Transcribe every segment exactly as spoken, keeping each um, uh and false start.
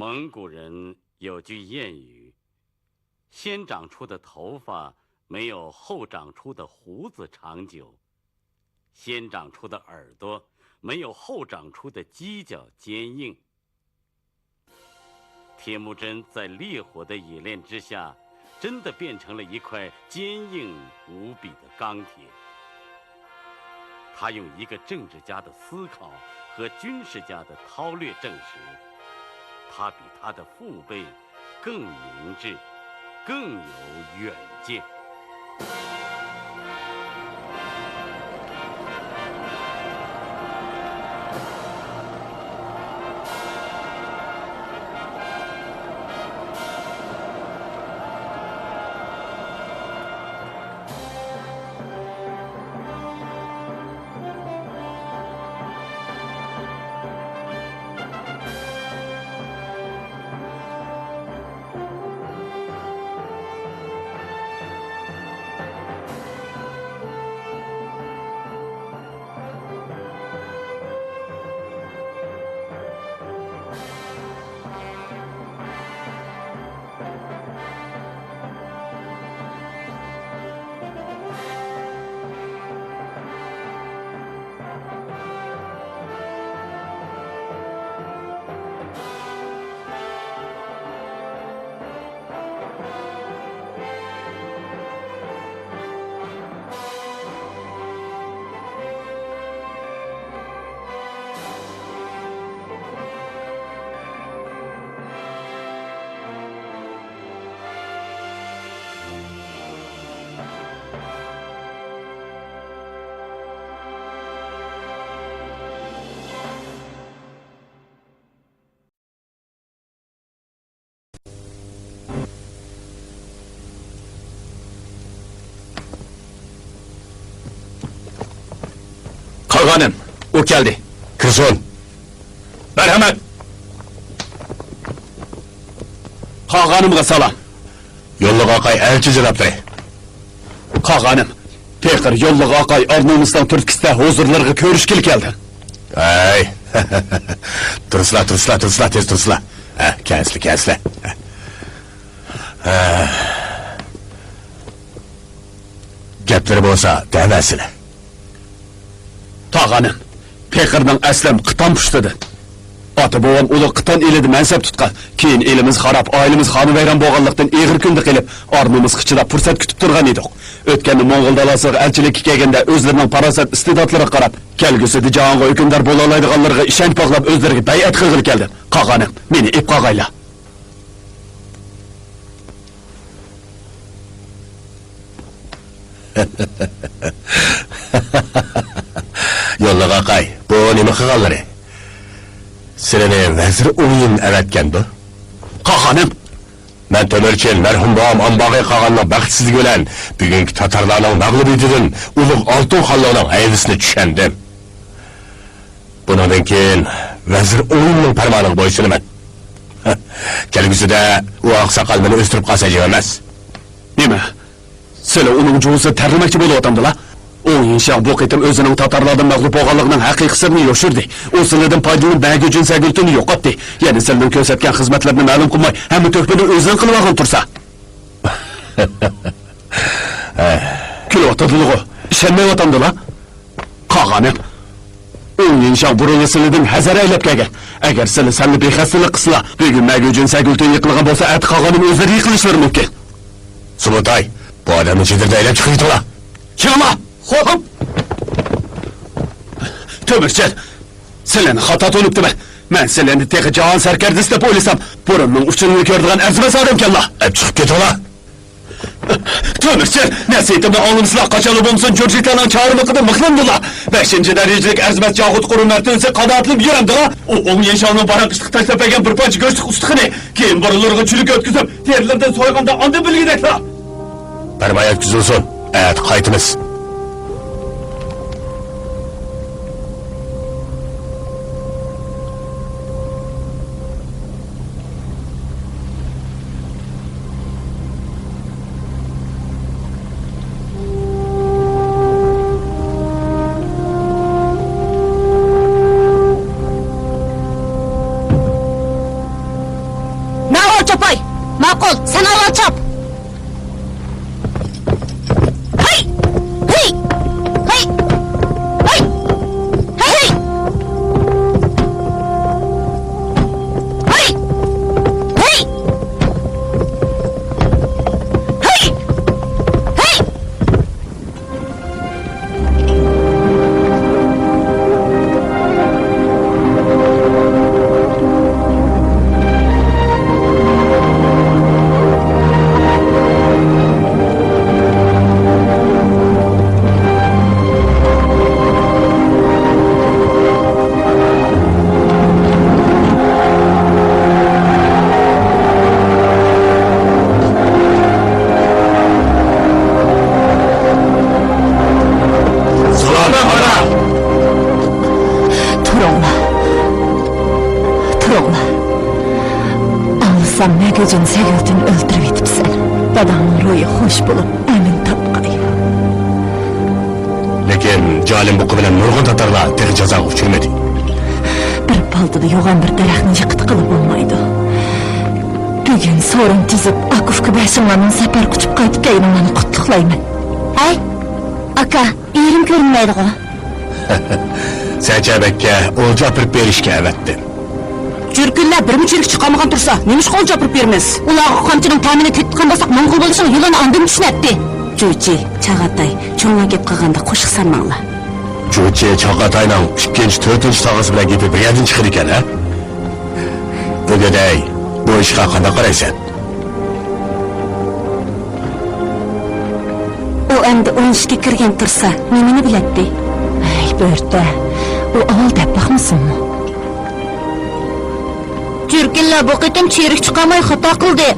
蒙古人有句谚语：先长出的头发没有后长出的胡子长久，先长出的耳朵没有后长出的犄角坚硬。铁木真在烈火的冶炼之下，真的变成了一块坚硬无比的钢铁。他用一个政治家的思考和军事家的韬略证实，他比他的父辈更明智，更有远见。قاغانىم، ئۇ كەلدى. كىرسۇن. مەرھەمەت. قاغانىمغا سالام. يوللۇق ئاقاي، ئەلچى جانابلىرى. قاغانىم، پېقىر يوللۇق ئاقاي ئار-نومۇسنىڭ تۈرتكىسىدە ھۇزۇرلىرىغا كۆرۈشكىلى كەلدى. ھەي، تۇرسىلا، تۇرسىلا، تۇرسىلا، تېز تۇرسىلا. ھە، كەلسىلە، كەلسىلە. ھە. گەپلىرى بولسا دەۋەرسىلە. قاغانىم، پېقىرنىڭ ئەسلىم قىتان پۇشتىدىن. ئاتا-بوۋام ئۇلۇغ قىتان ئېلىدە مەنسەپ تۇتقان. كېيىن ئېلىمىز خاراب، ئائىلىمىز خانىۋەيران بولغانلىقتىن، ئېغىر كۈندە قېلىپ، ئار-نومۇسقا چىداپ پۇرسەت كۈتۈپ تۇرغان ئىدۇق. ئۆتكەندە موڭغۇل دالاسىغا ئەلچىلىككە كەلگەندە، ئۆزلىرىنىڭ پاراسەت ئىستېداتلىرىغا قاراپ، كەلگۈسىدە جاھانغا ھۆكۈمدار بولالايدىغانلىرىغا ئىشەنچ باغلاپ، ئۆزلىرىگە بەيئەت قىلغىلى كەلدىم. قاغانىم، مېنى ئېپ قاغايلا. يوللۇق ئاقاي، بۇ نېمە قىلغانلىرى؟ سىلىنى ۋەزىر ئوڭيىن ئەۋەتكەندۇ؟ قاغانىم! مەن تۆمۈرچىن، مەرھۇم بوۋام ئامباغى قاغاننىڭ بەختسىزلىكى بىلەن بۈگۈنكى تاتارلارنىڭ مەغلۇبىيىتىدىن ئۇلۇغ ئالتۇن خانلىقنىڭ ھەيۋىسىنى چۈشەندىم. بۇنىڭدىن كېيىن ۋەزىر ئوڭيىننىڭ پەرمانىغا بويسۇنىمەن. كەلگۈسىدە ئۇ ئاقساقال مېنى ئۆستۈرۈپ قالسا ئەجەب ئەمەس. نېمە؟ سىلى ئۇنىڭ جۇۋىسىدا تەرلىمەكچى بولۇۋاتامدىلا؟ ئوڭ يىنشاڭ بۇ قېتىم ئۆزىنىڭ تاتارلاردىن مەغلۇپ بولغانلىقىنىڭ ھەقىقىي سىرىنى يوشۇردى. ئۇ سىلىدىن پايدىلىنىپ مەگۈجۈن سەگۈلتۈننى يوقاتتى. يەنە سىلىنىڭ كۆرسەتكەن خىزمەتلىرىنى مەلۇم قىلماي، ھەممە تۆھپىنى ئۆزىنىڭ قىلىۋالغىلى تۇرسا. كۈلۈۋاتىدىغۇ، ئىشەنمەيۋاتامدىلا؟ قاغانىم، ئوڭ يىنشاڭ بۇرۇنلا سىلىدىن ھەزەر ئەيلەپ كەلگەن. ئەگەر سىلى سەللا بىخەستەلىك قىلسىلا، بۈگۈن مەگۈجۈن سەگۈلتۈن يىقىلغان بولسا، ئەتە قاغانىم ئۆزلىرى يىقىلىشلىرى مۇمكىن. سۇبۇتاي، بۇ ئادەمنى چېدىردا ئەيلەپ چىقىۋېتىڭلار. چىڭلا! خوپ! تۆمۈرچىل، سىلىنى خاتا تونۇپتىمەن. مەن سىلىنى تېخى جاھان سەركەردىسى دەپ ئويلىسام، بۇرۇننىڭ ئۇچىنىنى كۆرىدىغان ئەرزىمەس ئادەمكەنلا. ئەپ چىقىپ كېتىڭلار. تۆمۈرچى، نەسىھىتىمنى ئاڭلىمىسىلا، قاچانلا بولمىسۇن جۇرجىتانىڭ چارۋىلىقىدا مىخلىنىدىلا. بەشىنچى دەرىجىلىك ئەرزىمەس جاغۇت قۇرۇم مەرتىۋىسى قانائەتلىنىپ يۈرەمدىلا. ئۇ ئوڭ يىنشاڭنىڭ باراققىچىلىق تاشلاپ بەرگەن بىر پارچە گۆشلۈك ئۇستىخىنى كېيىن بۇرۇنلىرىغا چۈلۈك ئۆتكۈزۈپ، تېرىلىرىدىن سويغاندا ئاندىن بىلگۈدەكلا. پەرمان يەتكۈزۈلسۇن، ئەتە قايتىمىز. مەگۈجۈن سەگۈلتىنى ئۆلتۈرۈۋېتىپسەن. داداڭنىڭ روھى خوش بولۇپ، ئەمىن تاپقاي. لېكىن جالىم بۇقا بىلەن نۇرغۇن تاتارلار تېخى جازاغا ئۇچرىمىدى. بىر پالتىدا يوغان بىر دەرەخنى يىقىتقىلى بولمايدۇ. بۈگۈن سورۇن تىزىپ، ئاكا-ئۇكا بەشىڭلارنىڭ سەپەر قۇچۇپ قايتىپ كەلگىنىڭلارنى قۇتلۇقلايمەن. ھەي، ئاكا، ئېرىم كۆرۈنمەيدىغۇ. سەچەبەككە ئولجا ئاپىرىپ بېرىشكە ئەۋەتتىم. جۈركۈنلەر بىرمۇ چېرىكى چىقارمىغان تۇرسا، نېمىشقا ئولجا ئاپىرىپ بېرىمىز؟ ئۇلارغا قامچىنىڭ تەمىنى تېتىتقان بولساق، موڭغۇل بولۇشنىڭ يولىنى ئاندىن چۈشىنەتتى. جۇچى، چاغاتاي، چوڭلار گەپ قىلغاندا قوشۇق سالماڭلار. جۇچى، چاغاتاينىڭ ئىككىنچى، تۆتىنچى تاغىسى بىلەن گېپى بىر يەردىن چىقىدىكەن، ھە؟ ئۆگىدەي، بۇ ئىشقا قانداق قارايسەن؟ ئۇ ئەمدى ئون ئىككىگە كىرگەن تۇرسا، نېمىنى بىلەتتى؟ ھەي، بۆرتە، ئۇ ئاۋۋال دەپ باقمىسۇنمۇ؟ جۈركۈنلەر بۇ قېتىم چېرىك چىقارماي خاتا قىلدى.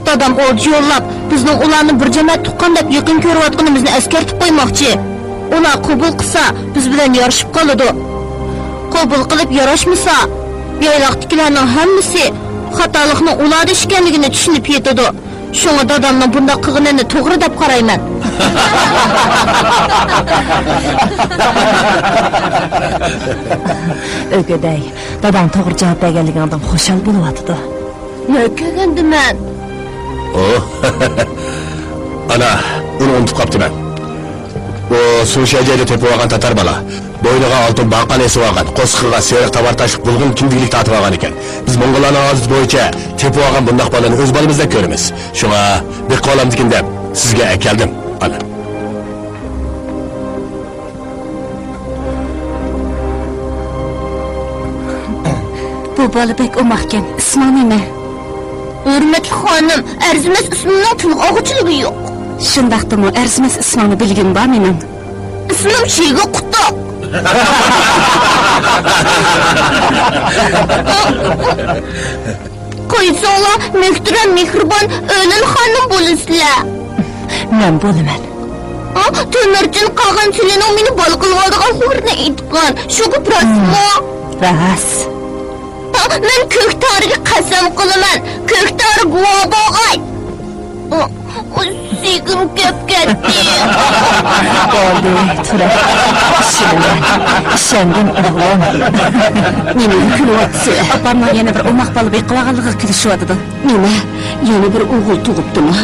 دادام ئولجا يوللاپ، بىزنىڭ ئۇلارنى بىر جەمەت تۇغقان دەپ يېقىن كۆرۈۋاتقىنىمىزنى ئەسكەرتىپ قويماقچى. ئۇلار قوبۇل قىلسا، بىز بىلەن يارىشىپ قالىدۇ. قوبۇل قىلىپ ياراشمىسا، يايلاقتىكىلەرنىڭ ھەممىسى خاتالىقنىڭ ئۇلاردا ئىكەنلىكىنى چۈشىنىپ يېتىدۇ. شۇڭا دادامنىڭ بۇنداق قىلغىنىنى توغرا دەپ قارايمەن. ئۆگىدەي، داداڭ توغرا جاۋاب بەرگەنلىكىڭدىن خۇشال بولۇۋاتىدۇ. نەگە كەلگەندىمەن؟ ئۇ، ئانا، ئۇنى ئۇنتۇپ قاپتىمەن. ئۇ سۇ شەجەردە تېپىۋالغان تاتار بالا. بوينىغا ئالتۇن باقان ئېسىۋالغان، قورسىقىغا سېرىق تاۋار تاشلىق بۇلغۇن كىندىكلىك تارتىۋالغان ئىكەن. بىز موڭغۇللارنىڭ ئادىتى بويىچە تېپىۋالغان بۇنداق بالىنى ئۆز بالىمىزدەك كۆرىمىز. شۇڭا بېقىۋالامدىكىن دەپ سىزگە ئەكەلدىم، ئانا. بۇ بالا بەك ئوماقكەن. ئىسمىڭ نېمە؟ ھۆرمەتلىك خانىم، ئەرزىمەس ئىسمىمنىڭ تىلغا ئالغۇچىلىكى يوق. شۇنداقتىمۇ ئەرزىمەس ئىسمىڭنى بىلگۈم بار مېنىڭ. ئىسمىم چىگە قۇتۇق. قويساڭلار، مۆھتەرەم، مېھرىبان ئۆلۈن خانىم بولىسىلەر. مەن بولىمەن. ئا، تۆمۈرچىن قاغان سىلىنىڭ مېنى بالا قىلىۋالىدىغان خورىنى ئېيتقان. شۇ گەپ راستمۇ؟ راست. ئا، مەن كۆك تارىغا قەسەم قىلىمەن، كۆك تارى گۇۋاھ بولغاي. ئۇ، ئۇ، سىگىم كەپ كەتتى. بولدى، تۇرە. ئىشىنىمەن. ئىشەنگىن، ئوغلۇم. نېمىگە كۈلۈۋاتىسىلەر؟ ئاپامنىڭ يەنە بىر ئوماق بالا بېقىۋالغانلىقىغا كۈلۈشۈۋاتىدۇ. نېمە؟ يەنە بىر ئوغۇل تۇغۇپتىمۇ؟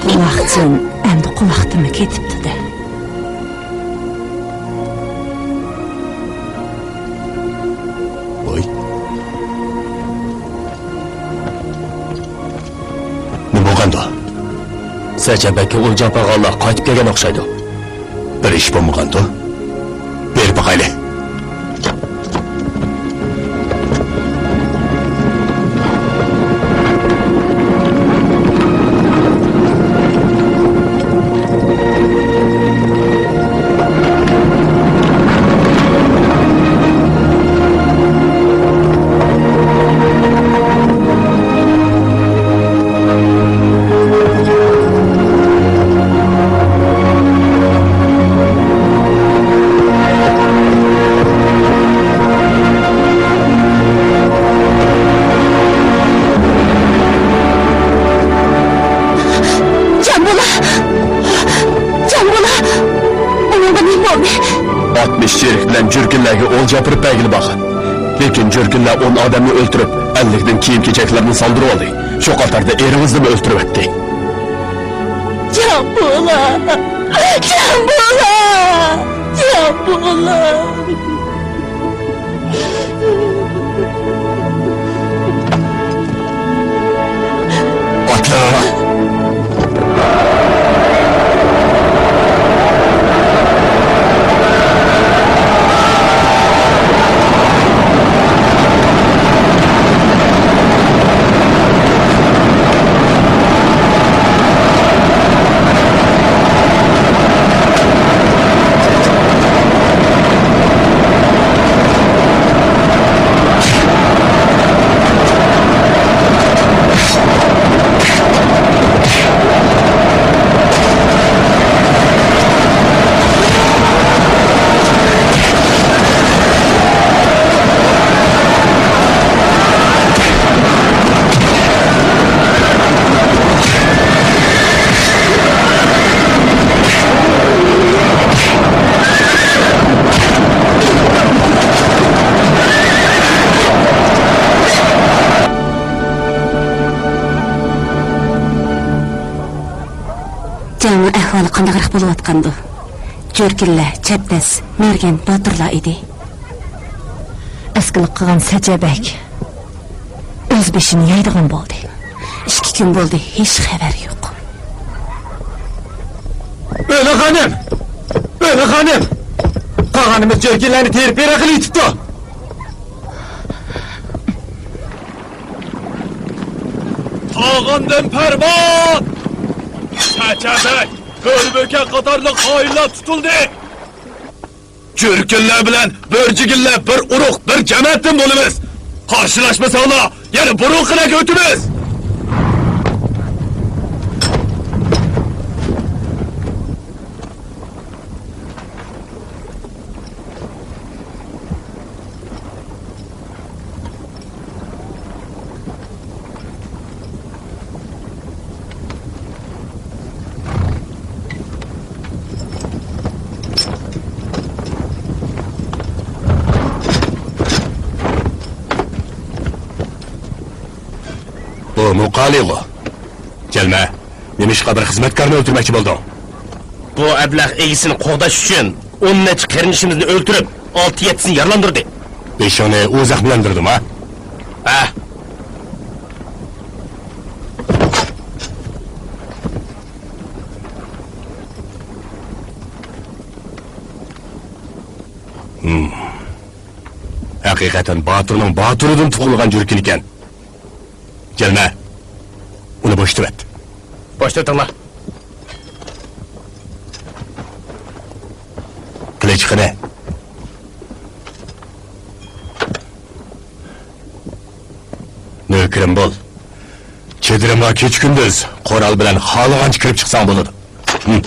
قۇلاقچىن ئەمدى قۇلاقتىنمۇ كېتىپتۇ-دە. ۋاي. نېمە بولغاندۇ؟ سەچەبەككە ئولجا ئاپارغانلار قايتىپ كەلگەن ئوخشايدۇ. بىر ئىش بولمىغاندۇ؟ بېرىپ باقايلى. جامبۇلا! جامبۇلا! ئۇنىڭغا نېمە بولدى؟ ئاتمىش چېرىك بىلەن جۈركۈنلەرگە ئولجا ئاپىرىپ بەرگىلى بارغان. لېكىن جۈركۈنلەر ئون ئادەمنى ئۆلتۈرۈپ، ئەللىكتىن كىيىم-كېچەكلىرىنى سالدۇرۇۋالدى. شۇ قاتاردا ئېرىڭىزنىمۇ ئۆلتۈرۈۋەتتى. جامبۇلا! جامبۇلا! جامبۇلا! ئاتلا! ئەھۋالى قانداقراق بولۇۋاتقاندۇ؟ جۈركىنلەر، چەبدەس، مەرگەن باتۇرلار ئىدى. ئەسكىلىك قىلغان سەچەبەگ ئۆز بېشىنى يەيدىغان بولدى. ئىككى كۈن بولدى، ھېچ خەۋەر يوق. ئۆلى خانىم! ئۆلى خانىم! قاغانىمىز جۈركىنلەرنى تېرىپ بېرىغىلى يېتىپتۇ. قاغاندىن پەرمان! سەچەبەگ، بۆرىبۆكەن قاتارلىق خائىنلار تۇتۇلدى! جۈركىنلەر بىلەن بۆرجىگىنلەر بىر ئۇرۇق، بىر جەمەتتىن بولىمىز! قارشىلاشمىساڭلار، يەنە بۇرۇنقىدەك ئۆتىمىز! بۇ مۇقالىغۇ. جەلمە، نېمىشقا بىر خىزمەتكارنى ئۆلتۈرمەكچى بولدۇڭ؟ بۇ ئەبلەخ ئىگىسىنى قوغداش ئۈچۈن ئون نەچچە قېرىندىشىمىزنى ئۆلتۈرۈپ، ئالتە يەتتىسىنى يارىلاندۇردى. بېشىڭنى ئۇ زەخىملەندۈردىمۇ؟ ھە. ھىم. ھەقىقەتەن باتۇرنىڭ باتۇرىدىن تۇغۇلغان جۈركىن ئىكەن. جەلمە، ئۇنى بوشىتىۋەت. بوشىتىۋېتىڭلار. قىلىچ قېنى؟ نۆكىرىم بول. چېدىرىمغا كېچە-كۈندۈز قورال بىلەن خالىغانچە كىرىپ چىقساڭ بولىدۇ. ھىم.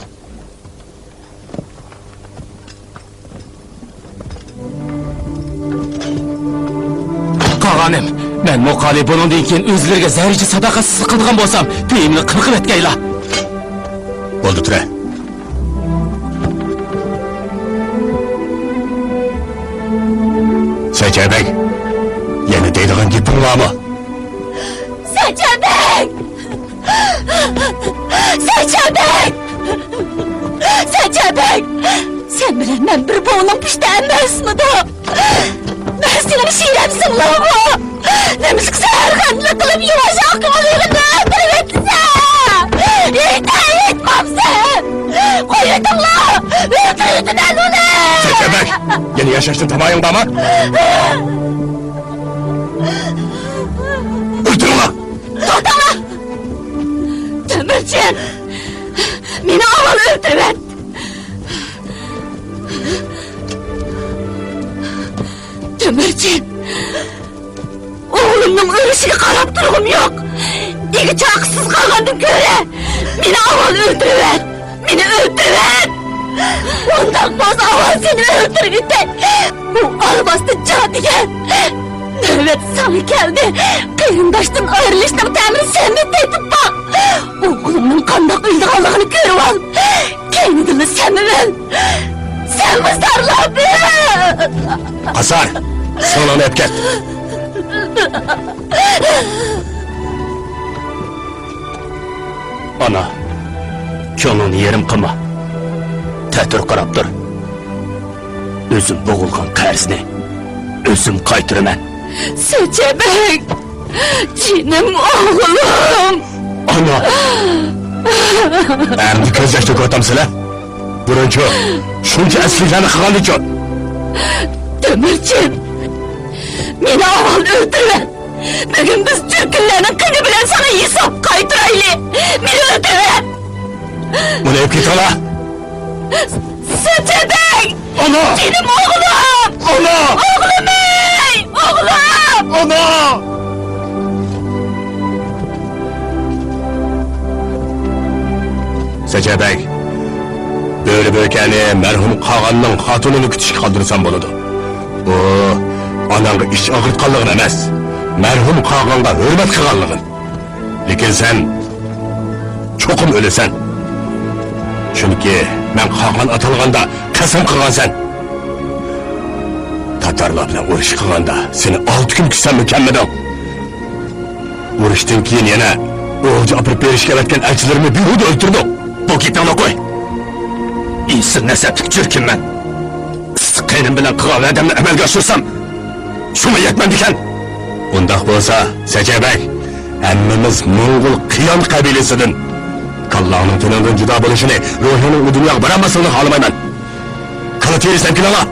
قاغانىم، مەن مۇقالى بۇنىڭدىن كېيىن ئۆزلىرىگە زەررىچە ساداقەتسىزلىك قىلىدىغان بولسام، پېيىمنى قىرقىۋەتكەيلا. بولدى، تۇرە. سەچەبەگ، يەنە دەيدىغان گېپىڭ بارمۇ؟ سەچەبەگ! سەچەبەگ! سەچەبەگ! سەن بىلەن مەن بىر بوۋىنىڭ پۇشتى ئەمەسمىدۇق؟ مەن سېنىڭ شىرەمسىڭلارغۇ! نېمىشقا سەن ھەر قانداق قىلىپ يۇۋاش ئاقىۋالىغا ئۆلتۈرۈۋېتىسەن؟ ھېيت، ھېيتمامسەن! قويۇۋېتىڭلار! ئۆلتۈرۈۋېتىمەن ئۇنى! سەچەبەگ! يەنە ياشاشتىن تامايىڭ بارمۇ؟ ئۆلتۈرۈڭلار! توختاڭلار! تۆمۈرچىن! مېنى ئاۋۋال ئۆلتۈرۈۋەت! تۆمۈرچىن! ئوغلۇمنىڭ ئۆلۈشىگە قاراپ تۇرغۇم يوق! ئىگە-چاقىسىز قالغاندىن كۆرە، مېنى ئاۋۋال ئۆلتۈرۈۋەت! مېنى ئۆلتۈرۈۋەت! ئۇنداق بولسا ئاۋۋال سېنى ئۆلتۈرۈۋېتەي! بۇ ئالۋاستى جادۇگەر! نۆۋەت ساڭا كەلدى! قېرىنداشتىن ئايرىلىشنىڭ تەمىنى سەنمۇ تېتىپ باق! ئوغلۇمنىڭ قانداق ئۆلىدىغانلىقىنى كۆرۈۋال! كەينىدىنلا سەنمۇ ئۆل! سەنمۇ زارلاپ ئۆل! قاسار، سىڭلىڭنى ئەپ كەت! ئانا، كۆڭلۈڭنى يېرىم قىلما. تەتۈر قاراپ تۇر. ئۆزۈم بوغۇلغان قەرزنى ئۆزۈم قايتۇرىمەن. سەچەبەگ، جېنىم ئوغلۇم. ئانا! ئەمدى كۆز ياش تۆكۈۋاتامسىلەر؟ بۇرۇنچۇ، شۇنچە ئەسكىلىكلەرنى قىلغاندىچۇ؟ تۆمۈرچىن، مېنى ئاۋۋال ئۆلتۈرۈۋەت! بۈگۈن بىز تۈركۈملەرنىڭ قېنى بىلەن ساڭا ھېساب قايتۇرايلى! مېنى ئۆلتۈرۈۋەت! ئۇنى ئېلىپ كېتىڭلار! سەچەبەگ! ئانا! جېنىم ئوغلۇم! ئانا! ئوغلۇم-ئەي! ئوغلۇم! ئانا! سەچەبەگ، بۆرە بۆكەنى مەرھۇم قاغاننىڭ خاتۇنىنى كۈتۈشكە قالدۇرسام بولىدۇ. بۇ ئاناڭغا ئىچ ئاغرىتقانلىقىم ئەمەس، مەرھۇم قاغانغا ھۆرمەت قىلغانلىقىم. لېكىن سەن چوقۇم ئۆلىسەن. چۈنكى مەن قاغان ئاتالغاندا قەسەم قىلغانسەن. تاتارلار بىلەن ئۇرۇش قىلغاندا سېنى ئالتە كۈن كۈتسەممۇ كەلمىدىڭ. ئۇرۇشتىن كېيىن يەنە ئولجا ئاپىرىپ بېرىشكە ئەۋەتكەن ئەلچىلىرىمنى بىھۇدە ئۆلتۈردۈڭ. بۇ گېپىڭنى قوي. ئېسىل نەسەبلىك جۈركىمەن. ئىسسىق قېنىم بىلەن قىلغان ۋەدەمنى ئەمەلگە ئاشۇرسام، شۇڭا يەتمەمدىكەن. ئۇنداق بولسا، سەچەبەگ، ھەممىمىز موڭغۇل قىيان قەبىلىسىدىن. كاللاڭنىڭ تېنىڭدىن جۇدا بولۇشىنى، روھىڭنىڭ ئۇ دۇنياغا بارالماسلىقىنى خالىمايمەن. كالا تېرىسى ئەمكىنىڭلار!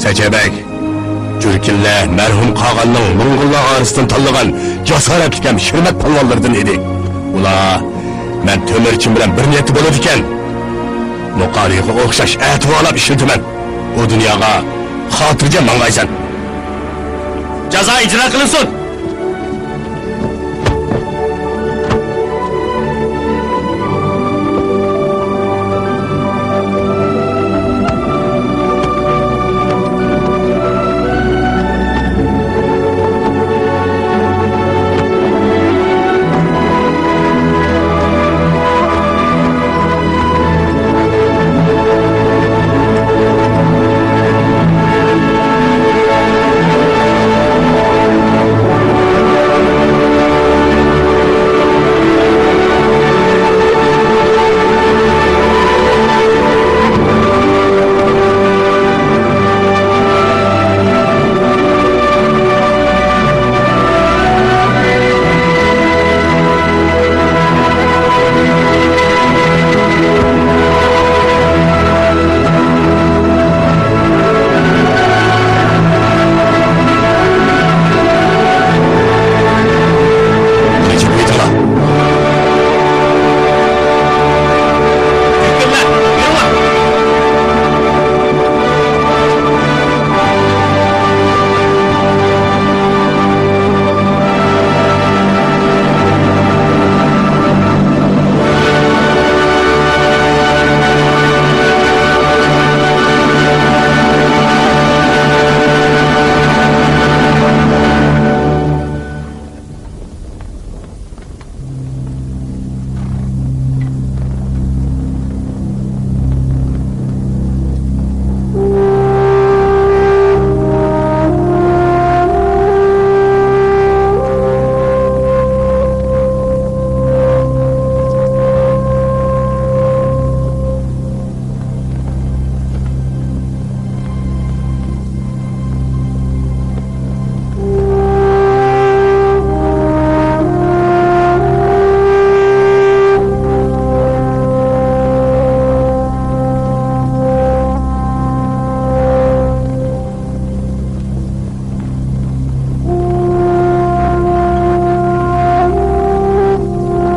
سەچەبەگ، جۈركىنلەر مەرھۇم قاغاننىڭ موڭغۇللار ئارىسىدىن تاللىغان جاسارەتلىك ھەم ھۆرمەت پالۋانلىرىدىن ئىدى. ئۇلار مەن تۆمۈرچىن بىلەن بىر نىيەتتە بولىدىكەن. مۇقارىغا ئوخشاش ئەتىۋارلاپ ئىشلىتىمەن. ئۇ دۇنياغا خاتىرجەم ماڭغايسەن. جازا ئىجرا قىلىنسۇن!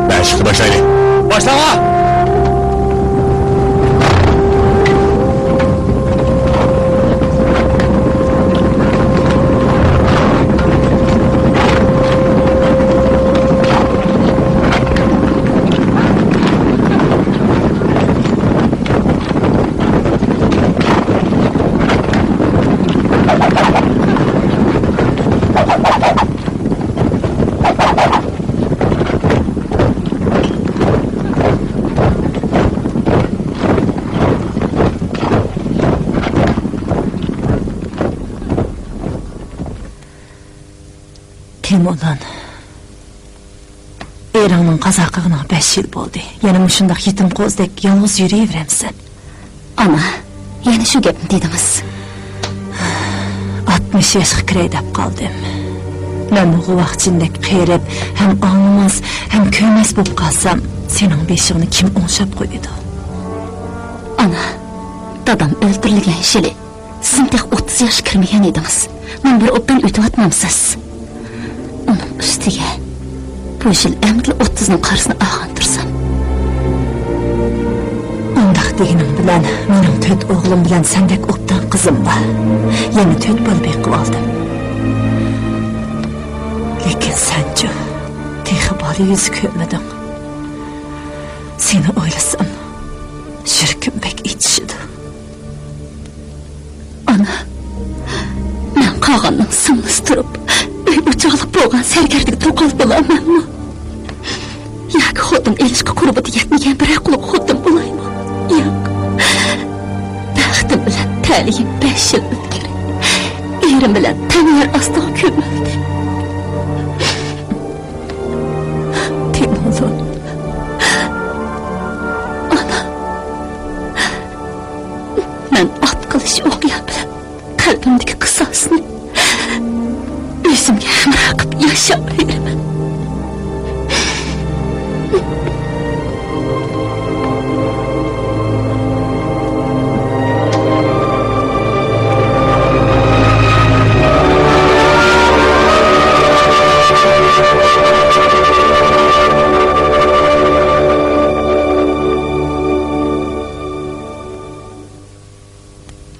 مەشىقنى باشلايلى. باشلاڭا! تېمۇرلان، ئېرىڭنىڭ قازا قىلغىنىغا بەش يىل بولدى. يەنە مۇشۇنداق يېتىم قوزىدەك يالغۇز يۈرۈۋېرەمسەن؟ ئانا، يەنە شۇ گەپنى دېدىڭىز. ئاتمىش ياشقا كىرەي دەپ قالدىم. مەنمۇ غۇۋاخچىندەك قېرىپ، ھەم ئاڭلىماس، ھەم كۆرمەس بولۇپ قالسام، سېنىڭ بېشىڭنى كىم ئوڭشاپ قويىدۇ؟ ئانا، دادام ئۆلتۈرۈلگەن يىلى سىزمۇ تېخى ئوتتۇز ياشقا كىرمىگەن ئىدىڭىز. مانا بىر ئوبدان ئۆتۈۋاتمامسىز؟ ئۇنىڭ ئۈستىگە بۇ يىل ئەمدىلا ئوتتۇزنىڭ قارىسىنى ئالغان تۇرسام. ئۇنداق دېگىنىڭ بىلەن مېنىڭ تۆت ئوغلۇم بىلەن سەندەك ئوبدان قىزىم بار. يەنە تۆت بالا بېقىۋالدىم. لېكىن سەنچۇ، تېخى بالا يۈزى كۆرمىدىڭ. سېنى ئويلىسام، يۈرىكىم بەك ئېچىشىدۇ. ئانا، مەن قاغاننىڭ سىڭلىسى تۇرۇپ، ئۆي ئوچاقلىق بولغان سەركەردىگە توقال بولامەنمۇ؟ ياكى خوتۇن ئېلىشقا قۇربىتى يەتمىگەن بىرەر قۇلۇق خوتۇن بولايمۇ؟ ياق. بەختىم بىلەن ھېلىگە بەش يىل ئىلگىرى ئېرىم بىلەن تەڭ يەر ئاستىغا كۆمۈلدى. تىمۇرلۇ. ئانا. مەن ئات قىلىش ئوقيا بىلەن قەلبىمدىكى قىساسنى ئۆزۈمگە ھەمراھ قىلىپ ياشاۋېرىمەن.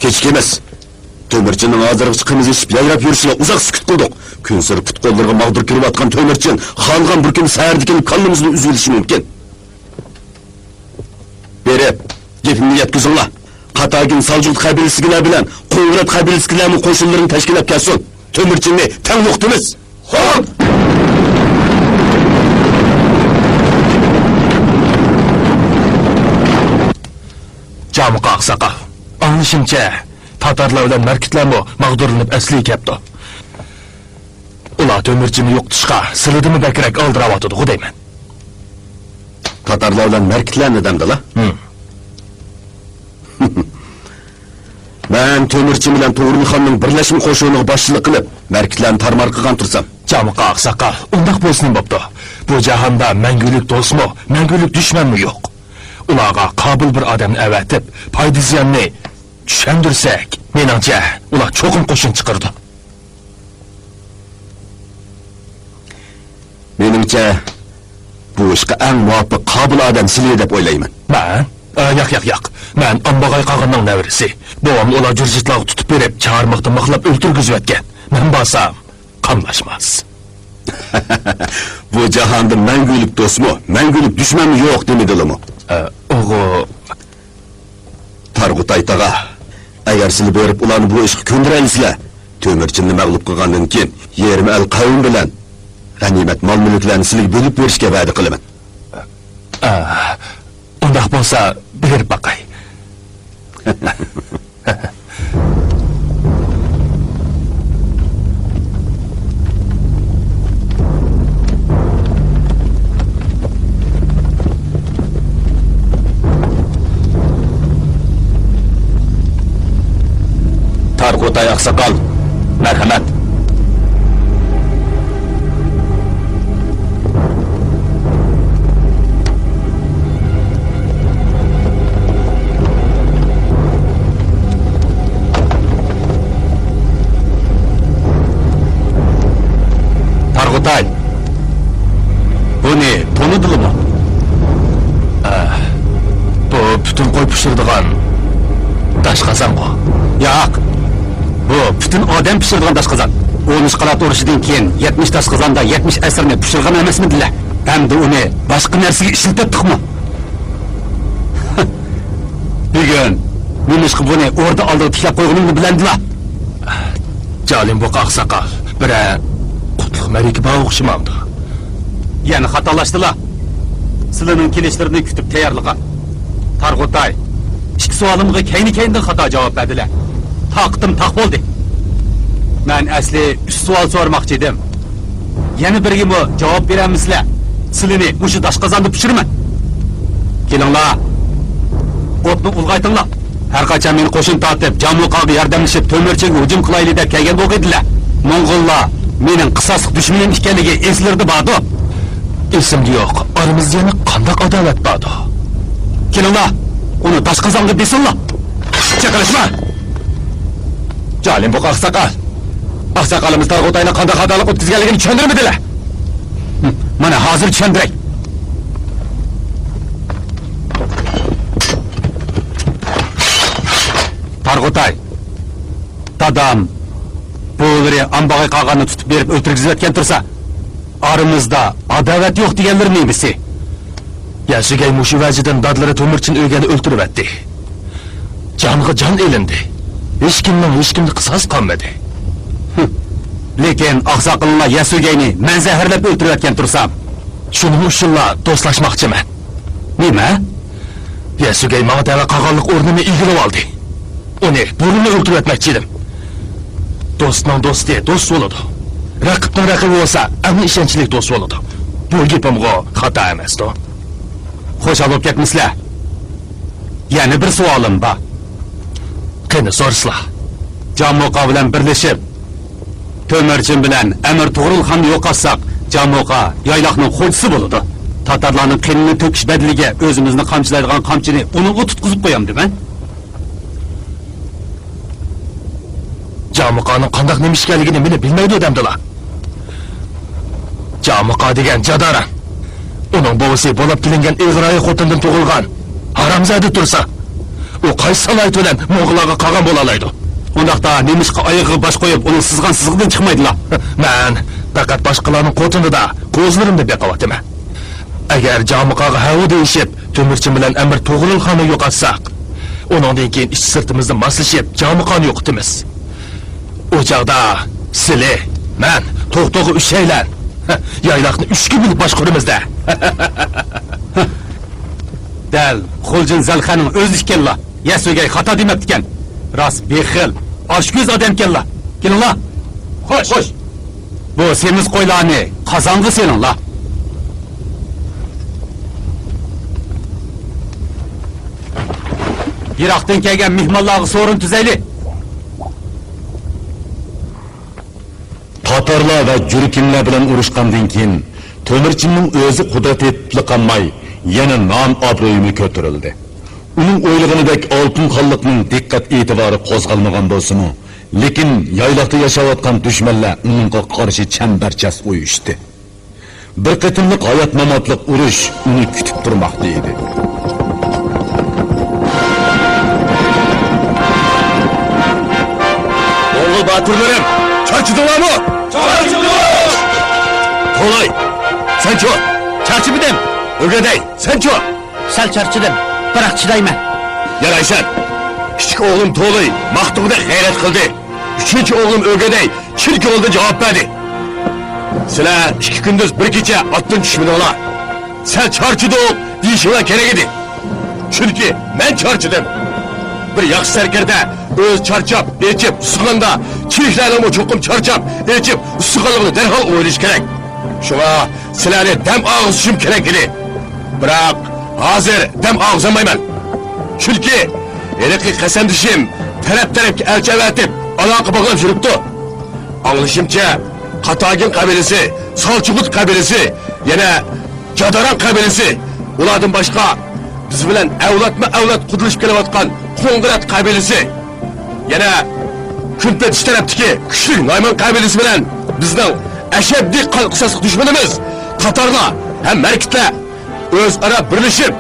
كېچىكىمىز. تۆمۈرچىنىڭ ھازىرغىچە قىمىز ئىچىپ يايراپ يۈرۈشىگە ئۇزاق سۈكۈت قىلدۇق. كۈنسېرى پۇت-قوللىرىغا ماغدۇر كىرىۋاتقان تۆمۈرچىن خالىغان بىر كۈنى سەھەردىكىن كاللىمىزنى ئۈزۈۋېلىشى مۇمكىن. بېرىپ، گېپىمنى يەتكۈزۈڭلار. قاتاگىن سالجۇق قەبىلىسىدىكىلەر بىلەن قوڭغۇرات قەبىلىسىدىكىلەرمۇ قوشۇنلىرىنى تەشكىللەپ كەلسۇن. تۆمۈرچىننى تەڭ يوقىتىمىز. خوپ! جامۇقا ئاقساقال، ئاڭلىشىمچە، تاتارلار بىلەن مەركىتلەرمۇ ماغدۇرلىنىپ ئەسلىگە كەپتۇ. ئۇلار تۆمۈرچىنى يوقىتىشقا سىلىدىنمۇ بەكرەك ئالدىراۋاتىدىغۇ دەيمەن. تاتارلار بىلەن مەركىتلەرنى دەمدىلا؟ ھىم. مەن تۆمۈرچى بىلەن توغرۇلخاننىڭ بىرلەشمە قوشۇنىغا باشچىلىق قىلىپ، مەركىتلەرنى تارمار قىلغان تۇرسام. جامۇقا ئاقساقال، ئۇنداق بولسىمۇ بوپتۇ. بۇ جاھاندا مەڭگۈلۈك دوستمۇ، مەڭگۈلۈك دۈشمەنمۇ يوق. ئۇلارغا قابىل بىر ئادەمنى ئەۋەتىپ، پايدا زىياننى چۈشەندۈرسەك، مېنىڭچە، ئۇلار چوقۇم قوشۇن چىقىرىدۇ. مېنىڭچە، بۇ ئىشقا ئەڭ مۇۋاپىق، قابىل ئادەم سىلى دەپ ئويلايمەن. مەن؟ ئا، ياق، ياق، ياق. مەن ئامباغاي قاغاننىڭ نەۋرىسى. بوۋامنى ئۇلار جۇرجىتلارغا تۇتۇپ بېرىپ، چارمىقتا مىخلاپ ئۆلتۈرگۈزۈۋەتكەن. مەن بارسام، قاملاشماس. بۇ جاھاندا مەڭگۈلۈك دوستمۇ، مەڭگۈلۈك دۈشمەنمۇ يوق دېمىدىلىمۇ؟ ئە، ئۇغۇ. تارغۇتاي تاغا، ئەگەر سىلى بېرىپ ئۇلارنى بۇ ئىشقا كۆندۈرەلىسىلە، تۆمۈرچىننى مەغلۇپ قىلغاندىن كېيىن، يېرىم ئەل قەۋم بىلەن غەنىيمەت مال-مۈلۈكلەرنى سىلىگە بۆلۈپ بېرىشكە ۋەدە قىلىمەن. ئا، ئۇنداق بولسا، بېرىپ باقاي. تارغۇتاي ئاقساقال، مەرھەمەت. تارغۇتاي، بۇنى تونۇدىلىمۇ؟ ئە، بۇ پۈتۈن قوي پىشۇرىدىغان داشقازانغۇ؟ ياق، بۇ پۈتۈن ئادەم پىشۇرىدىغان داشقازان. ئون ئۈچ قانات ئۇرۇشىدىن كېيىن يەتمىش داشقازاندا يەتمىش ئەسىرنى پىشۇرغان ئەمەسمىدىلە؟ ئەمدى ئۇنى باشقا نەرسىگە ئىشلىتەتتۇقمۇ؟ بۈگۈن نېمىشقا بۇنى ئوردا ئالدىغا تىكلەپ قويغىنىمنى بىلەمدىلا؟ جالىم بۇقا ئاقساقال، بىرەر قۇتلۇق مەرىكە بار ئوخشىمامدۇ؟ يەنە خاتالاشتىلا. سىلىنىڭ كېلىشلىرىنى كۈتۈپ تەييارلىغان. تارغۇتاي، ئىككى سوئالىمغا كەينى-كەينىدىن خاتا جاۋاب بەردىلە. تاقىتىم تاق بولدى. مەن ئەسلى ئۈچ سوئال سورىماقچى ئىدىم. يەنە بىرىگىمۇ جاۋاب بېرەلمىسىلە، سىلىنى مۇشۇ داشقازاندا پىشۇرىمەن. كېلىڭلار، ئوتنى ئۇلغايتىڭلار. ھەر قاچان مېنى قوشۇن تارتىپ، جامۇقاغا ياردەملىشىپ، تۆمۈرچىگە ھۇجۇم قىلايلى دەپ كەلگەن بولغىيدىلە. موڭغۇللار مېنىڭ قىساسلىق دۈشمىنىم ئىكەنلىكى ئېسلىرىدە باردۇ؟ ئېسىمدە يوق. ئارىمىزدا يەنە قانداق ئاداۋەت باردۇ؟ كېلىڭلار، ئۇنى داشقازانغا بېسىڭلار. چېقىلىشما! جالىم بۇقا ئاقساقال. ئاقساقالىمىز تارغۇتاينىڭ قانداق خاتالىق ئۆتكۈزگەنلىكىنى چۈشەندۈرمىدىلە. مانا ھازىر چۈشەندۈرەي. تارغۇتاي، دادام بوۋىلىرى ئامباغاي قاغاننى تۇتۇپ بېرىپ ئۆلتۈرگۈزۈۋەتكەن تۇرسا، ئارىمىزدا ئاداۋەت يوق دېگەنلىرى نېمىسى؟ ياسۈگەي مۇشۇ ۋەجىدىن دادىلىرى تۆمۈرچىن ئۆگەننى ئۆلتۈرۈۋەتتى. جانغا جان ئېلىندى. ھېچكىمنىڭ ھېچكىمدە قىساس قالمىدى. ھىم. لېكىن ئاقساقىلىڭلار ياسۈگەينى مەن زەھەرلەپ ئۆلتۈرۈۋەتكەن تۇرسام. شۇنىڭ ئۈچۈنلا دوستلاشماقچىمەن. نېمە؟ ياسۈگەي ماڭا تەۋە قالغانلىق ئورنىنى ئىگىلىۋالدى. ئۇنى بۇرۇنلا ئۆلتۈرۈۋەتمەكچى ئىدىم. دوستنىڭ دوستى دوست بولىدۇ. رەقىبنىڭ رەقىبى بولسا ئەڭ ئىشەنچلىك دوست بولىدۇ. بۇ گېپىمغۇ خاتا ئەمەستۇ؟ خۇشال بولۇپ كەتمىسىلە. يەنە بىر سوئالىم بار. قېنى سورىسىلا. جامۇقا بىلەن بىرلىشىپ، تۆمۈرچىن بىلەن ئەمىر توغرۇلخاننى يوقاتساق، جامۇقا يايلاقنىڭ خوجىسى بولىدۇ. تاتارلارنىڭ قېنىنى تۆكۈش بەدىلىگە ئۆزىمىزنى قامچىلايدىغان قامچىنى ئۇنىڭغا تۇتقۇزۇپ قويامدىمەن. جامۇقانىڭ قانداق نېمە ئىش ئىكەنلىكىنى مېنى بىلمەيدۇ دەمدىلا. جامۇقا دېگەن جاداران. ئۇنىڭ بوۋىسى بولاپ كېلىنگەن ئىغرايى خوتۇندىن تۇغۇلغان ھارامزادە تۇرسا، ئۇ قايسى سالاھىيىتى بىلەن موڭغۇللارغا قالغان بولالايدۇ؟ ئۇنداقتا نېمىشقا ئايىغىغا باش قويۇپ، ئۇنىڭ سىزغان سىزىقىدىن چىقمايدىلا؟ مەن پەقەت باشقىلارنىڭ قوتىنىدا قوزىلىرىمنى بېقىۋاتىمەن. ئەگەر جامۇقاغا ھەۋۇ دېيىشىپ، تۆمۈرچىن بىلەن ئەمىر توغرۇلخاننى يوقاتساق، ئۇنىڭدىن كېيىن ئىچ-سىرتىمىزنى ماسلىشىپ، جامۇقانى يوقىتىمىز. ئۇ چاغدا سىلى، مەن، توختوغا ئۈچەيلەن يايلاقنى ئۈچكە بۆلۈپ باشقۇرىمىز-دە. دەل خۇلجۇن زەلخەنىڭ ئۆزى ئىكەنلا. يەس ئۆگەي خاتا دېمەپتىكەن. راست بېخىل، ئاچكۆز ئادەمكەنلا. كېلىڭلا. خوش. خوش. بۇ سېمىز قويلارنى قازانغا سېلىڭلا. يىراقتىن كەلگەن مېھمانلارغا سورۇن تۈزەيلى. تاتارلار ۋە جۈركۈملەر بىلەن ئۇرۇشقاندىن كېيىن، تۆمۈرچىننىڭ ئۆزى قۇدرەت يېتىپلا قالماي، يەنە نام-ئابرۇيىمۇ كۆتۈرۈلدى. ئۇنىڭ ئويلىغىنىدەك ئالتۇن خانلىقنىڭ دىققەت-ئېتىبارى قوزغالمىغان بولسىمۇ، لېكىن يايلاقتا ياشاۋاتقان دۈشمەنلەر ئۇنىڭغا قارشى چەمبەرچاس ئۇيۇشتى. بىر قېتىملىق ھايات-ماماتلىق ئۇرۇش ئۇنى كۈتۈپ تۇرماقتا ئىدى. ئوغۇل باتۇرلىرىم، چارچىدىڭلارمۇ؟ چارچىدۇق! تولاي، سەنچۇ؟ چارچىمىدىم. ئۆگەدەي، سەنچۇ؟ سەل چارچىدىم، بىراق چىدايمەن. يارايسەن. كىچىك ئوغلۇم تولاي ماختۇغدەك غەيرەت قىلدى. ئۈچىنچى ئوغلۇم ئۆگەدەي چىن كۆڭۈلدىن جاۋاب بەردى. سىلەر ئىككى كۈندۈز بىر كېچە ئاتتىن چۈشمىدىڭلار. سەل چارچىدۇق دېيىشىڭلار كېرەك ئىدى. چۈنكى مەن چارچىدىم. بىر ياخشى سەركەردە ئۆزى چارچاپ، ئېچىپ، ئۇسسىغاندا، كېيىنكىلەرنىڭمۇ چوقۇم چارچاپ، ئېچىپ، ئۇسسىغانلىقىنى دەرھال ئويلىشى كېرەك. شۇڭا سىلەرنى دەم ئالغۇزۇشۇم كېرەك ئىدى. بىراق، ھازىر دەم ئالغۇزالمايمەن. چۈنكى ھېلىقى قەسەمدىشىم تەرەپ-تەرەپكە ئەلچى ئەۋەتىپ، ئالاقە باغلاپ يۈرۈپتۇ. ئاڭلىشىمچە، قاتاگىن قەبىلىسى، سالچۇقۇت قەبىلىسى، يەنە جاداران قەبىلىسى، ئۇلاردىن باشقا بىز بىلەن ئەۋلادمۇ ئەۋلاد قۇدىلىشىپ كېلىۋاتقان قوڭغۇرات قەبىلىسى، يەنە كۈنپېتىش تەرەپتىكى كۈچلۈك نايمان قەبىلىسى بىلەن بىزنىڭ ئەشەددىي قان قىساسلىق دۈشمىنىمىز تاتارلار ھەم مەركىتلەر ئۆزئارا بىرلىشىپ،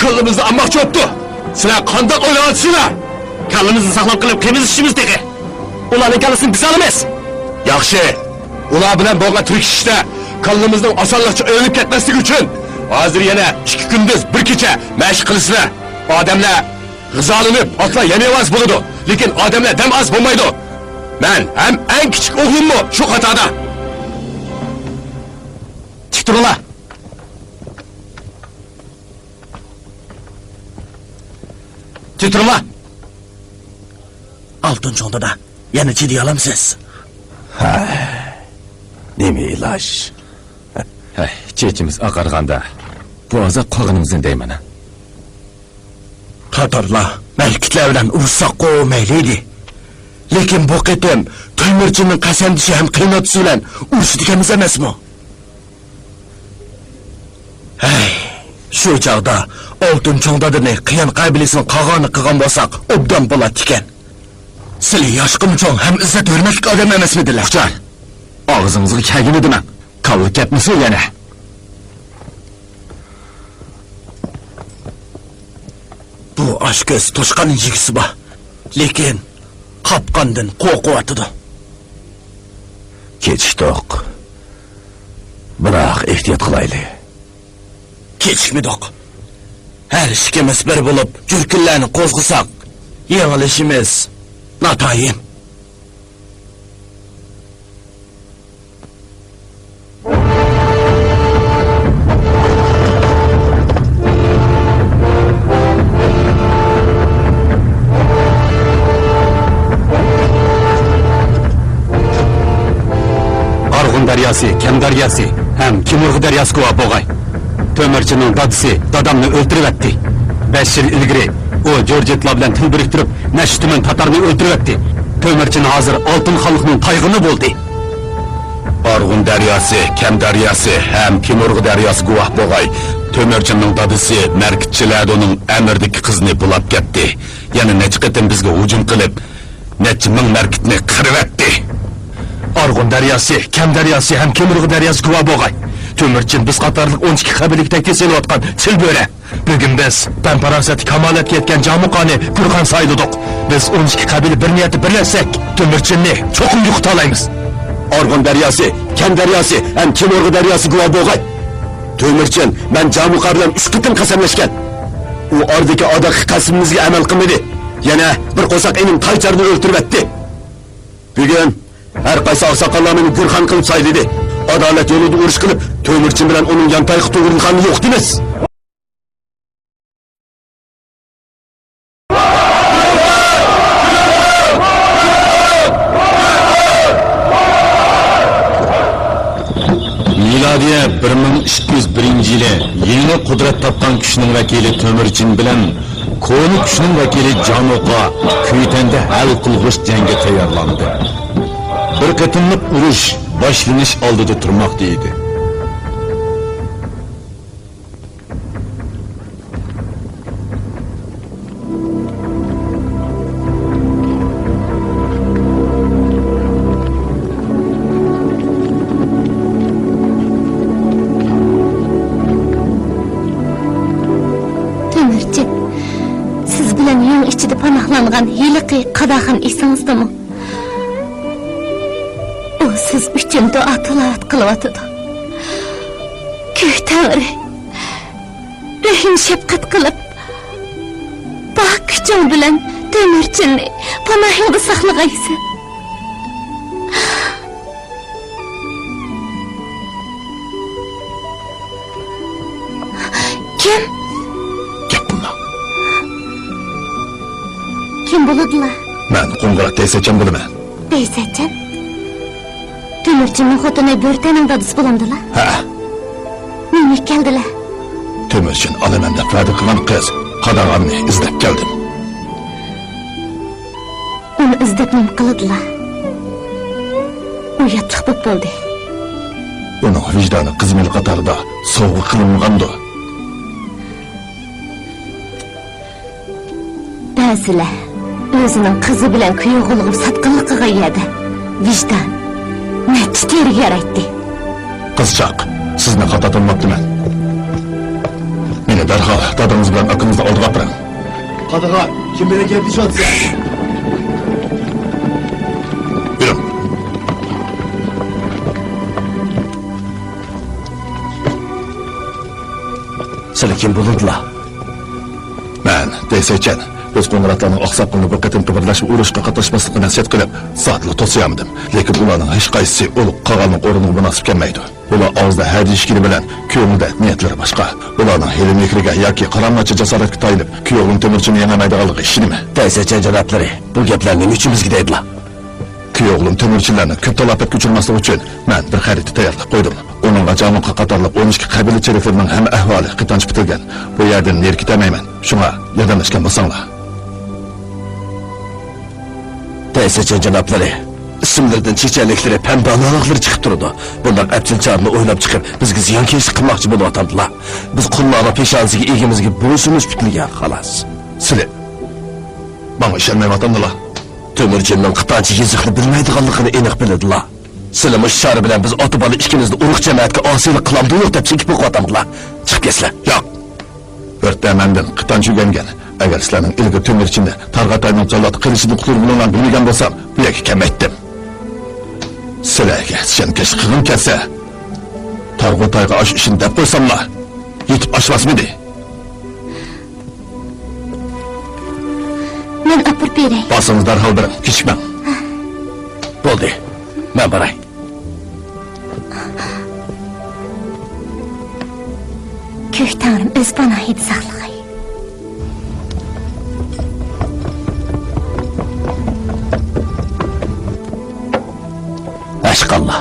كاللىمىزنى ئالماقچى بوپتۇ. سىلەر قانداق ئويلاۋاتىسىلەر؟ كاللىمىزنى ساقلاپ قېلىپ قېمىزىشىمىز تېخى. ئۇلارنىڭ كاللىسىنى بىز ئالىمىز. ياخشى. ئۇلار بىلەن بولغان تىركىشىشتە كاللىمىزنىڭ ئاسانلىقچە ئايلىنىپ كەتمەسلىكى ئۈچۈن، ھازىر يەنە ئىككى كۈندۈز بىر كېچە مەشىق قىلىسىلەر. ئادەملەر غىزالىنىپ، ئاتلار يەم-ياۋاس بولىدۇ، لېكىن ئادەملەر دەم ئالسا بولمايدۇ. مەن ھەم ئەڭ كىچىك ئوغلۇممۇ شۇ خاتادا. تىك تۇرۇڭلار. تىك تۇرۇڭلار. ئالتۇن چوڭ دادا، يەنە چىدىيالامسىز؟ ھە، نېمە ئىلاج؟ ھەي، چېچىمىز ئاقارغاندا بۇ ئازاب قالغىنىمىزنى دەيمەن. تاتارلار مەركىتلەر بىلەن ئۇرۇشساققۇ مەيلى ئىدى. لېكىن بۇ قېتىم تۆمۈرچىنىڭ قەسەمدىشى ھەم قېيىنئاتىسى بىلەن ئۇرۇشىدىكەنمىز ئەمەسمۇ؟ ھەي، شۇ چاغدا ئالتۇن چوڭ دادىنى قىيان قەبىلىسىنىڭ قاغانى قىلغان بولساق ئوبدان بولاتتىكەن. سىلى ياشقىمۇ چوڭ ھەم ئىززەت-ھۆرمەتلىك ئادەم ئەمەسمىدىلە؟ ئۇچار، ئاغزىڭىزغا كەلگىنى دېمەڭ. كاللا كەتمىسۇن يەنە. بۇ ئاچكۆز توشقان يېگۈسى بار، لېكىن قاپقاندىن قورقۇۋاتىدۇ. كېچىكتۇق. بىراق ئېھتىيات قىلايلى. كېچىكمىدۇق. ھەر ئىككىمىز بىر بولۇپ جۈركۈنلەرنى قوزغىساق، يېڭىلىشىمىز ناتايىن. دەرياسى، كەم دەرياسى ھەم كېمۇرغا دەرياسى گۇۋاھ بولغاي. تۆمۈرچىننىڭ دادىسى دادامنى ئۆلتۈرۈۋەتتى. بەش يىل ئىلگىرى ئۇ جۇرجىتلار بىلەن تىل بىرىكتۈرۈپ، نەچچە تۈمەن تاتارنى ئۆلتۈرۈۋەتتى. تۆمۈرچىن ھازىر ئالتۇن خانلىقنىڭ تايغىنى بولدى. ئارغۇن دەرياسى، كەم دەرياسى ھەم كېمۇرغا دەرياسى گۇۋاھ بولغاي. تۆمۈرچىننىڭ دادىسى مەركىتچى لەدۇنىڭ ئەمرىدىكى قىزىنى بۇلاپ كەتتى. يەنە نەچچە قېتىم بىزگە ھۇجۇم قىلىپ، نەچچە مىڭ مەركىتنى قىرىۋەتتى. ئارغۇن دەرياسى، كەم دەرياسى ھەم كېمۇرغا دەرياسى گۇۋاھ بولغاي. تۆمۈرچىن بىز قاتارلىق ئون ئىككى قەبىلىگە تەكتى سېلىۋاتقان چىل بۆرە. بۈگۈن بىز پەن-پاراسەتتە كامالەتكە يەتكەن جامۇقانى گۈرخان سايلىدۇق. بىز ئون ئىككى قەبىلە بىر نىيەتتە بىرلەشسەك، تۆمۈرچىننى چوقۇم يوقىتالايمىز. ئارغۇن دەرياسى، كەم دەرياسى ھەم كېمۇرغا دەرياسى گۇۋاھ بولغاي. تۆمۈرچىن، مەن جامۇقا بىلەن ئۈچ قېتىم قەسەملەشكەن. ئۇ ئارىدىكى ئاداققى قەسىمىمىزگە ئەمەل قىلمىدى. يەنە بىر قورساق ئىنىم تايچارنى ئۆلتۈرۈۋەتتى. بۈگۈن ھەر قايسى ئاقساقاللار مېنى گۈرخان قىلىپ سايلىدى. ئادالەت يولىدا ئۇرۇش قىلىپ، تۆمۈرچىن بىلەن ئۇنىڭ يانتايىقى توغرۇلخاننى يوقىتىمىز. مىلادىيە بىر مىڭ ئىككى يۈز بىرىنچى يىلى يېڭى قۇدرەت تاپقان كۈچنىڭ ۋەكىلى تۆمۈرچىن بىلەن كونا كۈچنىڭ ۋەكىلى جامۇقا كۈيتەندە ھەل قىلغۇچ جەڭگە تەييارلاندى. بىر قېتىملىق ئۇرۇش باشلىنىش ئالدىدا تۇرماقتا ئىدى. تۆمۈرچىن، سىز بىلەن يۇڭ ئىچىدە پاناھلانغان ھېلىقى قاداخان ئېسىڭىزدىمۇ؟ ئۇ سىز ئۈچۈن دۇئا تىلاۋەت قىلىۋاتىدۇ. كۆك تەڭرى، رەھىم شەپقەت قىلىپ، بار كۈچۈڭ بىلەن تۆمۈرچىننى پاناھىڭدا ساقلىغايسەن. كىم؟ گەپ قىلما. كىم بولىدىلا؟ مەن قوڭغۇراق دەيسەچەن بولىمەن. دەيسەچەن؟ تۆمۈرچىننىڭ خوتۇنى بۆرتەننىڭ دادىسى بولامدىلا؟ ھە. نېمىگە كەلدىلە؟ تۆمۈرچىن ئالىمەن دەپ ۋەدە قىلغان قىز قاداغاننى ئىزدەپ كەلدىم. ئۇنى ئىزدەپ نېمە قىلىدىلا؟ ئۇ ياتلىق بوپ بولدى. ئۇنىڭ ۋىجدانى قىز مېلى قاتارىدا سوۋغا قىلىنمىغاندۇ؟ بەزىلەر ئۆزىنىڭ قىزى بىلەن كۈيەۋ غۇلغۇپ ساتقىنلىق قىلغان يەردە ۋىجدان نەچچە تېرىگە يارايتتى. قىزچاق، سىزنى خاتا تونۇۋاپتىمەن. مېنى دەرھال دادىڭىز بىلەن ئاكىڭىزنى ئالدىغا ئاپىرىڭ. قادىغان، كىم بىلەن گەپلىشىۋاتىسەن؟ يۈرۈڭ. سىلى كىم بولىدىلا؟ مەن دەيسەيچەن، ئۆز قوڭغۇراقلارنىڭ ئاقساقىلىنى بىر قېتىمقى بىرلەشمە ئۇرۇشقا قاتناشماسلىقىنى نەسىھەت قىلىپ، زادىلا توسىيالمىدىم. لېكىن ئۇلارنىڭ ھېچقايسىسى ئۇلۇغ قاغاننىڭ ئورنىغا مۇناسىپ كەلمەيدۇ. ئۇلار ئاغزىدا ھە دېيىشكىنى بىلەن، كۆڭلىدە نىيەتلىرى باشقا. ئۇلارنىڭ ھېلى مېھرىگە ياكى قارامغۇچە جاسارەتكە تايىنىپ، كۈيئوغلۇم تۆمۈرچىننى يېڭەلمەيدىغانلىقىغا ئىشىنىمەن. دەيسەچەن جانابلىرى، بۇ گەپلەر نېمە ئۈچۈن بىزگە دەيدىلا؟ كۈيئوغلۇم تۆمۈرچىلەرنى كۆپ تالاپەتكە ئۇچرىماسلىقى ئۈچۈن مەن بىر خەرىتە تەييارلاپ قويدۇم. ئۇنىڭغا جامۇقا قاتارلىق ئون ئىككى قەبىلە چېرىكلىرىنىڭ ھەممە ئەھۋالى قىتانچە پۈتۈلگەن. بۇ يەردىن نېرى كېتەلمەيمەن. شۇڭا ياردەملەشكەن بولساڭلار. دەيسەچەن جانابلىرى، ئىسىملىرىدىن چېچەنلىكلىرى، پەمبە ئانارلىقلىرى چىقىپ تۇرىدۇ. بۇنداق ئەپچىل چارىنى ئويلاپ چىقىپ، بىزگە زىيانكەشلىك قىلماقچى بولۇۋاتامدىلا؟ بىز قۇللارنىڭ پېشانىسىگە ئىگىمىزگە بويسۇنۇش پۈتۈلگەن، خالاس. سىلى ماڭا ئىشەنمەيۋاتامدىلا؟ تۆمۈرچىننىڭ قىتانچە يېزىقنى بىلمەيدىغانلىقىنى ئېنىق بىلىدىلا. سىلىمۇ شۇ چارە بىلەن بىز ئاتا-بالا ئىككىمىزنى ئۇرۇق جەمەتكە ئاسىيلىق قىلامدۇق دەپ چېكىپ بېقىۋاتامدىلا؟ چىقىپ كەتسىلە. ياق. بۆرتەن مەندىن قىتانچە ئۆگەنگەن. ئەگەر سىلەرنىڭ ئىلگىرى تۆمۈرچىننى تارغاتاينىڭ جاللات قىلىچىدىن قۇتۇلدۇرغىنىڭلارنى بىلمىگەن بولسام، بۇ يەرگە كەلمەيتتىم. سىلەرگە زىيانكەشلىك قىلغۇم كەلسە، تارغاتايغا ئاشۇ ئىشنى دەپ قويساملا، يېتىپ ئاشماسمىدى؟ مەن ئاپىرىپ بېرەي. بارسىڭىز دەرھال بېرىڭ، كېچىكمەڭ. بولدى، مەن باراي. كۆك تەڭرىم ئۆز پاناھىدا ساقلىغاي. ھەشقاللا.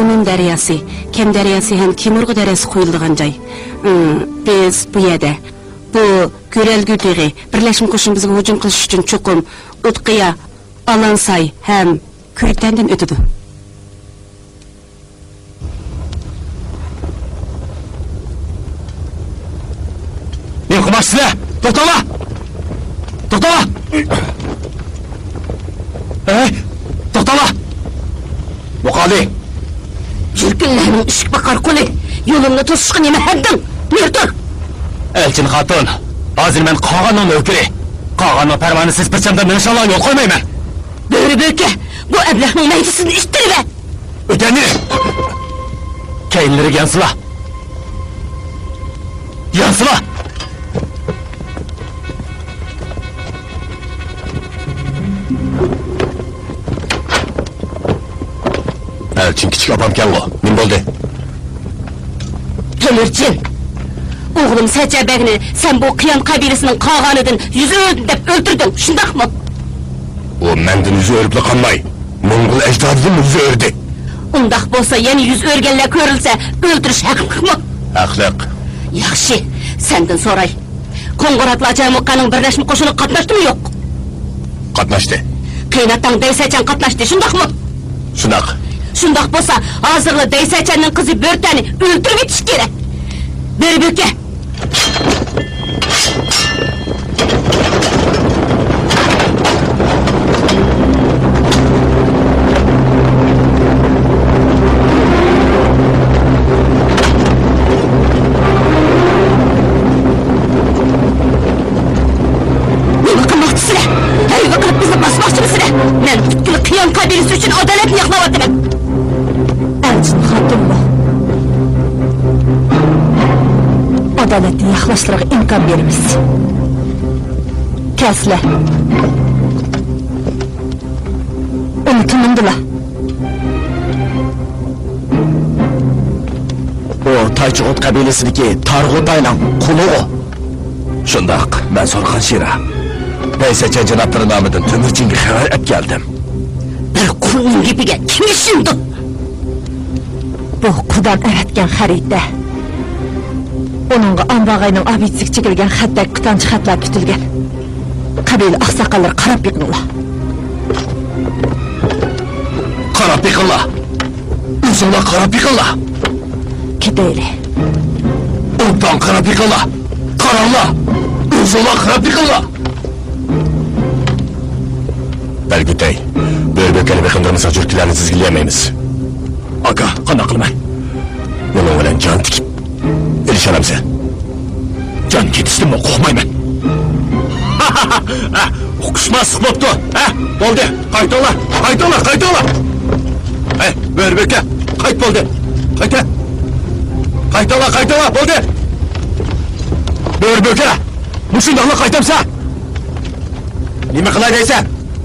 نىم دەرياسى، كەم دەرياسى ھەم كېمۇرغا دەرياسى قۇيۇلىدىغان جاي. ئىم، بىز بۇ يەردە، بۇ گۈرەلگۈ تېغى، بىرلەشمە قوشۇن بىزگە ھۇجۇم قىلىش ئۈچۈن چوقۇم ئۇتقىيا، ئالانساي ھەم كۈرتەندىن ئۆتىدۇ. نېمە قىلماقچىسىلەر؟ توختاڭلار! توختاڭلار! ھەي، توختاڭلار! يوقالدى! يۈرگۈنلەرنىڭ ئىشىك باقار قولى! يولۇمنى توسۇشقا نېمە ھەددىڭ؟ نېرى تۇر! ئەلچىن خاتۇن، ھازىر مەن قاغاننىڭ نۆكىرى. قاغاننىڭ پەرمانىسىز بىر چەمدە مېڭىشىڭلارغا يول قويمايمەن. بۆرە بۆكە، بۇ ئەبلەخنىڭ مەيدىسىدىن ئىتتىرىۋەت! ئۆتەننى! كەينىلىرىگە يانسىلا! يانسىلا! ئەلچىن كىچىك ئاپامكەنغۇ؟ نېمە بولدى؟ تۆمۈرچىن! ئوغلۇم سەچەبەگنى سەن بۇ قىيان قەبىلىسىنىڭ قاغانىدىن يۈز ئۆردۈم دەپ ئۆلتۈردۈڭ، شۇنداقمۇ؟ ئۇ مەندىن يۈز ئۆرۈپلا قالماي، موڭغۇل ئەجدادىدىنمۇ يۈز ئۆردى. ئۇنداق بولسا، يەنە يۈز ئۆرگەنلەر كۆرۈلسە، ئۆلتۈرۈش ھەقلىقمۇ؟ ھەقلىق. ياخشى، سەندىن سوراي. قوڭغۇراتلار جەمۇقەنىڭ بىرلەشمە قوشۇنىغا قاتناشتىمۇ يوق؟ قاتناشتى. قېيىنئاتاڭ دەيسەچەن قاتناشتى، شۇنداقمۇ؟ شۇنداق. شۇنداق بولسا، ھازىرلا دەيسەچەننىڭ قىزى بۆرتەنى ئۆلتۈرۈۋېتىش كېرەك. بۆرە بۆكە! نېمە قىلماقچىسىلەر؟ ھەيۋە قىلىپ بىزنى باسماقچىمىسىلەر؟ مەن پۈتكۈل قىيان قەبىلىسى ئۈچۈن ئادالەتنى ياقلاۋاتىمەن. ئەلچىن خاتۇنمۇ؟ ئادالەتنى ياقلاشلىرىغا ئىمكان بېرىمىز. كەلسىلە. ئۇنى تونۇمدىلا. ئۇ تايچىغۇت قەبىلىسىدىكى تارغۇتاينىڭ قۇلىغۇ. شۇنداق، مەن سورخان شىرا. دەيسەچەن جانابلىرى نامىدىن تۆمۈرچىنگە خەۋەر ئەپ كەلدىم. بىر قۇلنىڭ گېپىگە كىم ئىشىنىدۇ؟ بۇ قۇدام ئەۋەتكەن خەرىتە. ئۇنىڭغا ئامباغاينىڭ ئابىدىسىگە چېكىلگەن خەتتەك قىتانچە خەتلەر پۈتۈلگەن. قەبىلە ئاقساقاللىرى قاراپ بېقىڭلار. قاراپ بېقىڭلار! ئۆزۈڭلار قاراپ بېقىڭلار! كېتەيلى. ئوبدان قاراپ بېقىڭلار! قاراڭلار! ئۆزۈڭلار قاراپ بېقىڭلار! بەلگۈتەي، بۆرە بۆكەننى بېقىندۇرمىساق، جۈركىلەرنى تىزگىنلىيەلمەيمىز. ئاكا، قانداق قىلىمەن؟ بۇنىڭ بىلەن جان تىكىپ ئېلىشالامسەن؟ جان كېتىشتىنمۇ قورقمايمەن. ئۇقۇشماسلىق بوپتۇ. ھە، بولدى. قايتىڭلار، قايتىڭلار، قايتىڭلار. ھەي، بۆرە بۆكە، قايت، بولدى. قايت، ھە. قايتىڭلار، قايتىڭلار، بولدى. بۆرە بۆكە، مۇشۇنداقلا قايتامسەن؟ نېمە قىلاي دەيسەن؟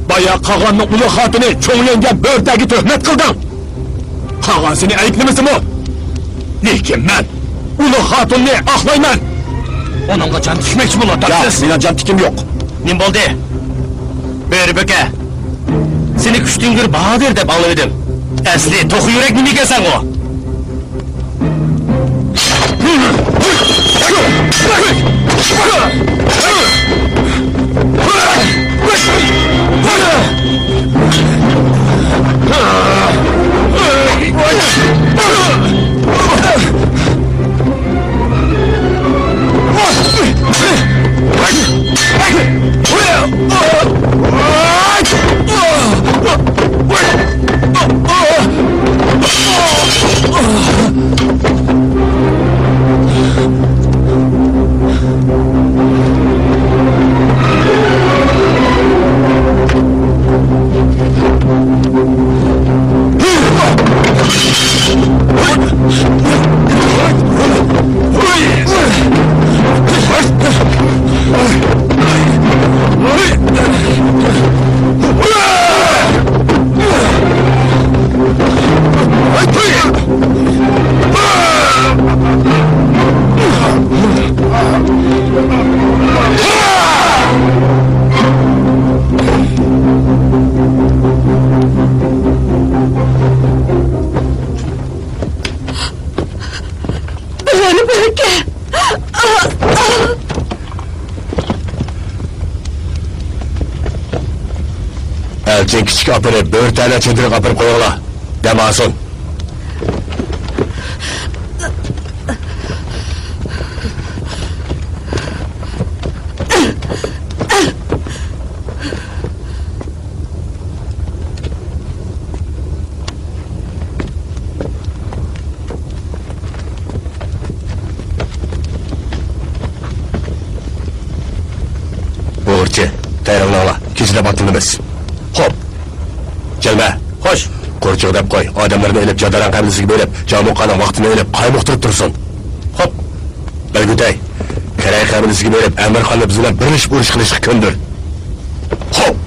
بايا قاغاننىڭ ئۇلۇغ خاتۇنى چوڭ يەڭگەم بۆرتەگە تۆھمەت قىلدىڭ. قاغان سېنى ئەيىبلىمىسىمۇ؟ لېكىن مەن ئۇلۇغ خاتۇننى ئاقلايمەن. ئۇنىڭغا جان تىكمەكچى بولۇۋاتامسىز؟ ياق، مېنىڭ جان تىككۈم يوق. نېمە بولدى؟ بۆرە بۆكە، سېنى كۈچتۈڭگۈر باھادىر دەپ ئاڭلىۋىدىم. ئەسلى توخۇ يۈرەك نېمە ئىكەنسەنغۇ؟ ئەلچىن كىچىك ئاپىنى بۆرتەنە چېدىرغا ئاپىرىپ قويۇڭلار. دەم ئالسۇن. بۇغۇرچى، تەييارلىنىڭلار، كېچىدە ئاتلىنىمىز. خوپ. جەلمە. خوش. قورچىغا دەپ قوي، ئادەملىرىنى ئېلىپ جادارەن قەبىلىسىگە بېرىپ، جامۇقانىڭ ۋاقتىنى ئېلىپ، قايمۇقتۇرۇپ تۇرسۇن. خوپ. بەلگۈتەي، كەرەي قەبىلىسىگە بېرىپ، ئەمىرخاننى بىز بىلەن بىرلىشىپ ئۇرۇش قىلىشقا كۆندۈر. خوپ.